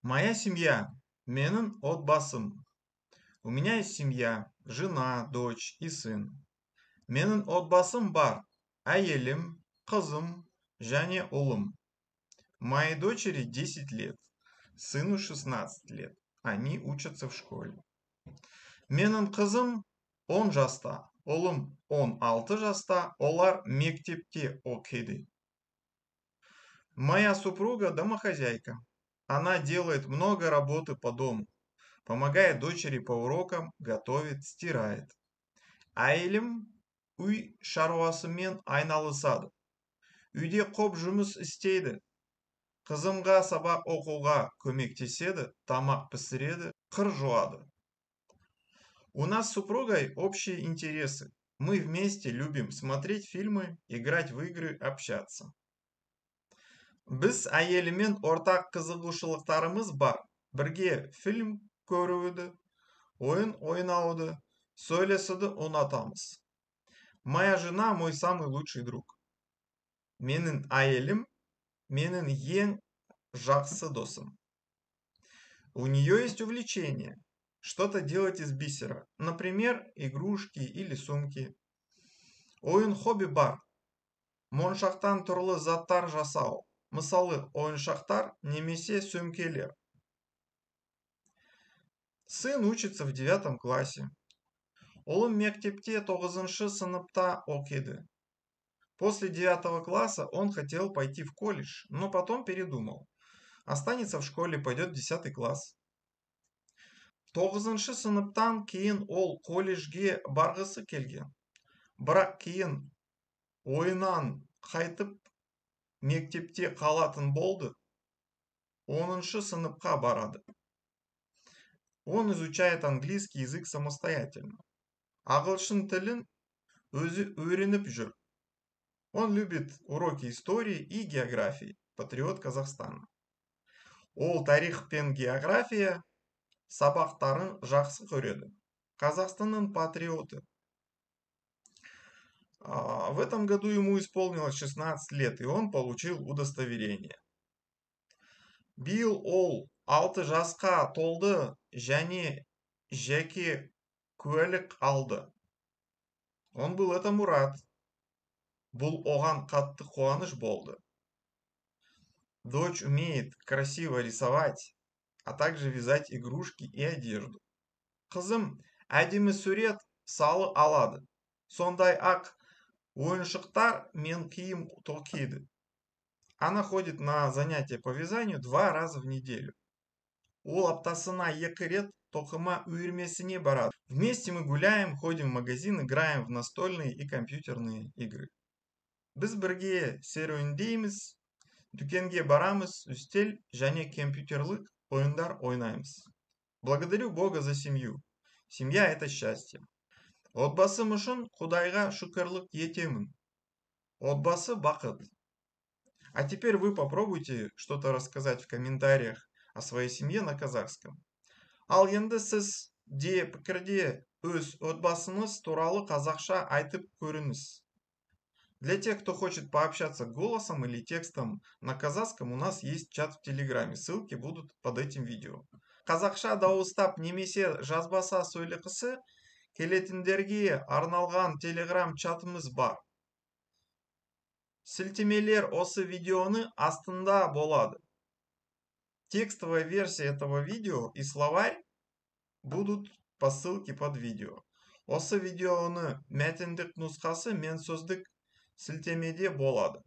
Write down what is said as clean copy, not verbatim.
Моя семья. Менің отбасым. У меня есть семья, жена, дочь и сын. Менің отбасым бар. Әйелім, қызым және ұлым. Моей дочери 10 лет, сыну 16 лет. Они учатся в школе. Менің қызым 10 жаста, ұлым 16 жаста, олар мектепте оқиды. Моя супруга домохозяйка. Она делает много работы по дому. Помогает дочери по урокам, готовит, стирает. Әйелім үй шаруасымен айналысады. Үйде көп жұмыс істейді. Қызымға сабақ оқуға көмектеседі, тамақ пісіреді, кір жуады. У нас с супругой общие интересы. Мы вместе любим смотреть фильмы, играть в игры, общаться. Біз әйеліммен ортақ қызығушылықтарымыз бар. Бірге фильм көруді, ойын ойнауды, сөйлесуді ұнатамыз. Моя жена мой самый лучший друг. Менің әйелім менің ең жақсы досым. У нее есть увлечение. Что-то делать из бисера. Например, игрушки или сумки. Оның хобби бар. Моншақтан түрлі заттар жасау. Мысалы, ойыншықтар немесе сөмкелер. Сын учится в 9 классе. Ұлым мектепте 9 сыныпта оқиды. После 9 класса он хотел пойти в колледж, но потом передумал. Останется в школе, пойдет в 10 класс. 9 сыныптан кейін ол колледжге барғысы келген. Бірақ кейін ойынан қайтып, мектепте қалатын болды. 10 сыныпқа барады. Он изучает английский язык самостоятельно. Ағылшын тілін өзі үйреніп жүр. Он любит уроки истории и географии. Патриот Казахстана. Ол тарих пен география сабақтарын жақсы көреді. Қазақстанның патриоты. В этом году ему исполнилось 16 лет, и он получил удостоверение. Биыл ол 6 жасқа толды және жеке куәлік алды. Он был этому рад. Бұл оған қатты қуаныш болды. Дочь умеет красиво рисовать, а также вязать игрушки и одежду. Қызым әдемі сурет сала алады. Сондай-ақ ойыншықтар мен киім тоқиды. Она ходит на занятия по вязанию 2 раза в неделю. Ол аптасына 2 рет тоқыма үйірмесіне барады. Вместе мы гуляем, ходим в магазин, играем в настольные и компьютерные игры. Біз бірге серуендейміз, дүкенге барамыз, үстел және компьютерлік ойындар ойнаймыз. Благодарю Бога за семью. Семья – это счастье. Отбасым үшін Құдайға шүкірлік етемін. Отбасы – бақыт. А теперь вы попробуйте что-то рассказать в комментариях о своей семье на казахском. Ал енді сіз де пікірде өз отбасыңыз туралы қазақша айтып көріңіз. Для тех, кто хочет пообщаться голосом или текстом на казахском, у нас есть чат в Телеграме. Ссылки будут под этим видео. Қазақша дауыстап немесе жазбаша сөйлегісі келетіндерге арналған Телеграм чатымыз бар. Сілтемелер осы видеоның астында болады. Текстовая версия этого видео и словарь будут по ссылке под видео. Осы видеоның мәтіндік нұсқасы мен сөздік сілтемеде болады.